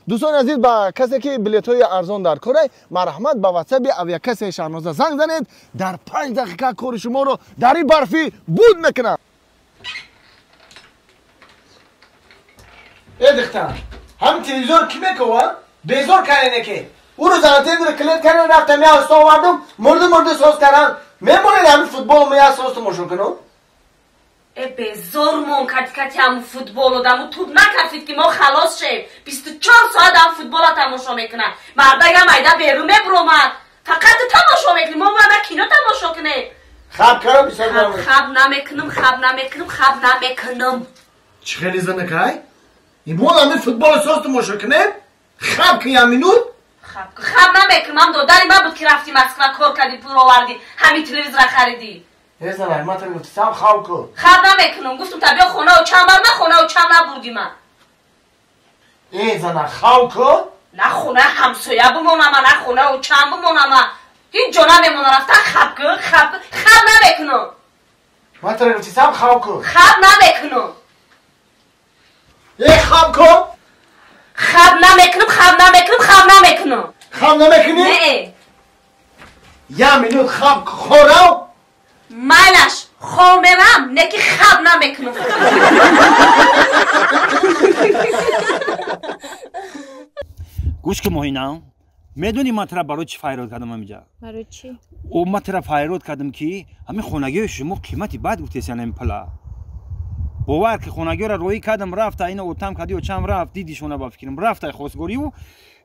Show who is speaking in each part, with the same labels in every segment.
Speaker 1: Дӯстони азиз, ба касе ки билетҳои арзон дар корай, марҳамат ба ватсапи авиакассаи Шаҳноза занг занед, дар 5 дақиқа кори шуморо дар ин барфӣ буд мекунам. Э духтар, ҳамин телевизор ки мекова? Безор кардене ки. Ӯ рӯз антенро клет кардем, рафтам я уста овардум, мурду мурду соз кардам. Мемонед ҳамин футбол я соз тамошо кунам?
Speaker 2: Э безор мон кати кати ҳамун футбол одаму туп накафид ки мо халос шем. 24 соат ҳам футбола тамошо мекунад. Мардагам айда берун мебуромад. Фақат ту тамошо мекунӣ, мо бояд кино тамошо кунем.
Speaker 1: Хаб кардам, бисёр намекунам.
Speaker 2: Хаб намекунам, хаб намекунам, хаб намекунам.
Speaker 1: Чӣ хеле занакай? Имон ҳамин футболо соз тамошо кунем? Хаб ки як минут?
Speaker 2: Хаб намекунам, додари ман буд ки рафти Москва кор кардӣ, пул овардӣ, ҳамин телевизора харидӣ.
Speaker 1: Э занак, ман ту гуфтам хаб кун.
Speaker 2: Хаб намекунам, гуфтам та биё хона очам бар, ман хона очам набурдӣ ман.
Speaker 1: Э занак, хаб кун.
Speaker 2: На хона ҳамсоя бимонама, на хона очам бимонама. Ҳеҷ ҷо намемонам, рафтан хаб кун, хаб кун, хаб намекунам.
Speaker 1: Ман ту гуфтам хаб кун.
Speaker 2: Хаб намекунам.
Speaker 1: Э хаб кун.
Speaker 2: Хаб намекунам, хаб намекунам, хаб намекунам.
Speaker 1: Хаб намекунӣ?
Speaker 2: Не.
Speaker 1: Як минут хаб хӯрам.
Speaker 2: Майлаш, хоб мерам, не ки хаб намекунам.
Speaker 3: Гӯш ки Моҳина, медонӣ ман тура барои чӣ файрод кардам ҳаминҷа?
Speaker 4: Барои чӣ?
Speaker 3: О, ман тура файрод кардам ки ҳамин хонагиҳои шумо қимати бад гуфтесян ҳамин пула. Бовар ки хонагиҳоро роҳӣ кардам, рафта ина отам кади очам рафт, дидишона ба фикрам, рафта хостгориву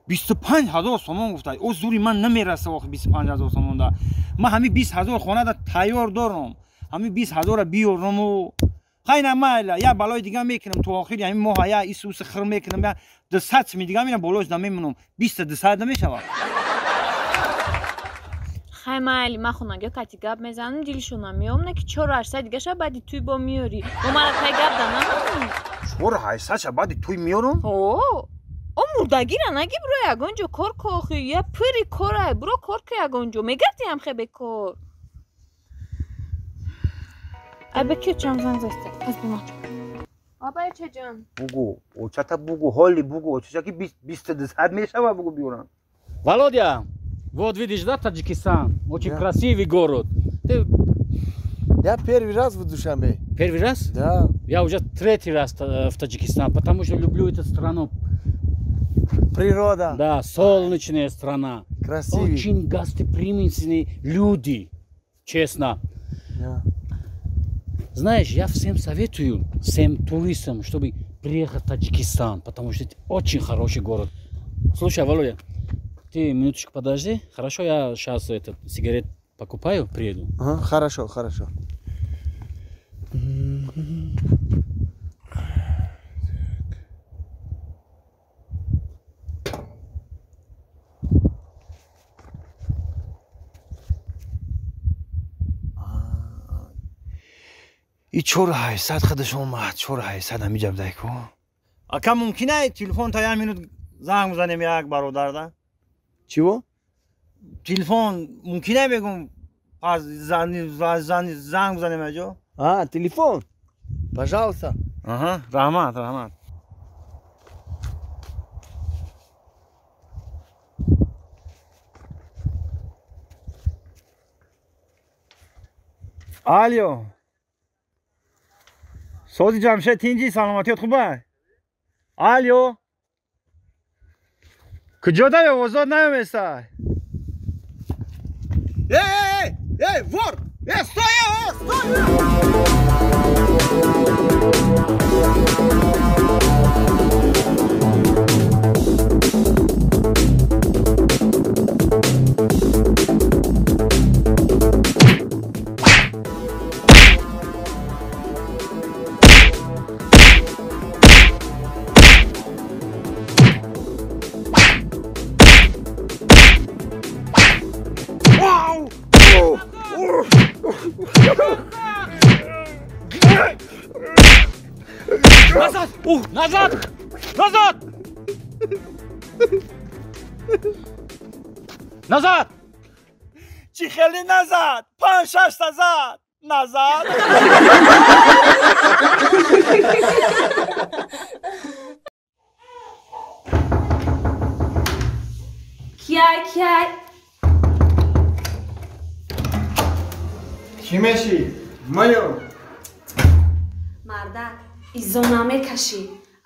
Speaker 3: 25 000 сомон гуфтай. О зури ман намераса охи 25 000 сомон да. Ман ҳамин 20 000 хонада тайёр дорам. Ҳамин 20 000-ро биёрам. Хайна майла, я балои дига мекунам то охири ҳамин моҳа, я исус хир мекунам, я 200 сми дига мина болош намемонам. 20 200 намешавад.
Speaker 4: Хай майли, ман хонагиҳо кати гап мезанам, дилшона меом, не ки 4800 дигаша баъди туй бо меёрӣ. Бо мара тай гап да намонӣ.
Speaker 3: 4800 ша баъди туй меёрам?
Speaker 4: О, о мурдагира наги буро ягон ҷо кор ко охи, я пири корай, буро кор ко ягон ҷо, мегарди ҳам хе бекор. Ай бе ки чам занг заста, аз бима. Абай чаҷон.
Speaker 3: Бугу, очата бугу, ҳоли бугу, очача ки 20 200 мешава бугу биёрам.
Speaker 5: Володя, вот видишь, да, Таджикистан? Очень
Speaker 1: да.
Speaker 5: Красивый город. Ты...
Speaker 1: Я первый раз в Душанбе.
Speaker 5: Первый раз?
Speaker 1: Да.
Speaker 5: Я уже третий раз в Таджикистан, потому что люблю эту страну.
Speaker 1: Природа.
Speaker 5: Да, солнечная страна.
Speaker 1: Красивый.
Speaker 5: Очень гостеприимные люди, честно.
Speaker 1: Да.
Speaker 5: Знаешь, я всем советую, всем туристам, чтобы приехать в Таджикистан, потому что это очень хороший город. Слушай, Володя, ты минуточку подожди, хорошо, я сейчас этот сигарет покупаю, приеду.
Speaker 1: Ага, хорошо, хорошо.
Speaker 3: И 4800 худаш омад, 4800 ҳамиҷа будай ку. Ака мумкин ай телефон та як минут занг бизанем як бародарда?
Speaker 1: Чего?
Speaker 3: Телефон мумкин ай мегум пас занг бизанем аҷо?
Speaker 1: А, телефон? Пожалуйста.
Speaker 3: Аҳа, раҳмат, раҳмат. Алло. Сози Ҷамшед тинҷи, саломатиёт хубай? Алло. Куҷо дай овозот наёместай?
Speaker 1: Эй, эй, эй, вор! Эй, стой, эй, стой!
Speaker 5: Назад! Назад! Назад! Назад!
Speaker 3: Чӣ хеле назад? 5-6 назад! Назад!
Speaker 2: Кияй, кияй?
Speaker 1: Чӣ мешӣ? Маё.
Speaker 2: Мардак, изо намекашӣ.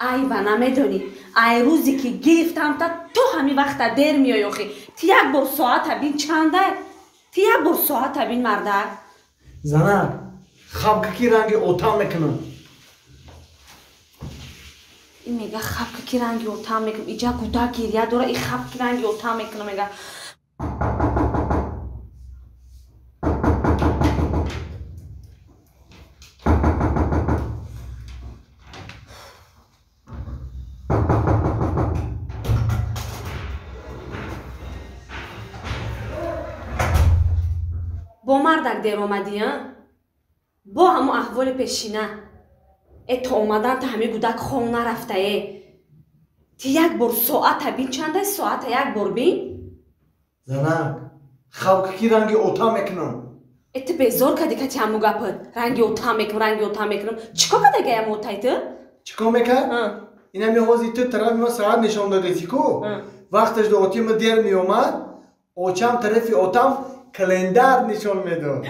Speaker 2: Айба намедонӣ. Ай рӯзе ки гирифтам та то ҳамин вақта дер меоӣ охи. Ти як бор соата бин чанда? Ти як бор соата бин мардак.
Speaker 1: Занак, хабкаки ранги отам мекунам.
Speaker 2: Ин мега хабкаки ранги отам мекунам. Иҷа гудак гирья дора, и хабки ранги отам мекунам мега. Бо мардак дер омадӣ, а? Бо ҳамон аҳволи пешина. Э то омадан та ҳамин гудак хов нарафта, э. Ти як бор соата бин, чандай соата як бор бин?
Speaker 1: Занак, хавкаки ранги отам мекунам.
Speaker 2: Э ту безор кардӣ кати ҳамун гапат. Ранги отам мекунам, ранги отам мекунам. Чӣ кор кардаги ҳамун отай ту?
Speaker 1: Чӣ кор мекард? Инами ҳозир ту тарафи ма соат нишон додеси ку? Вақташ до оти ма дер меомад, очам тарафи отам календар нишон медод.